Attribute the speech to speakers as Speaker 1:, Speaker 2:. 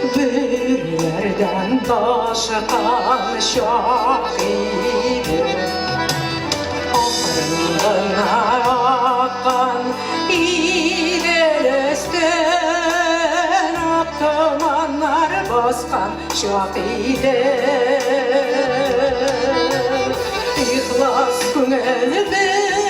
Speaker 1: Бөреләрдән ташкан чак иде. Акрын гына аккан Идел өстен ак томаннар баскан чак иде. Ихлас күңел белән.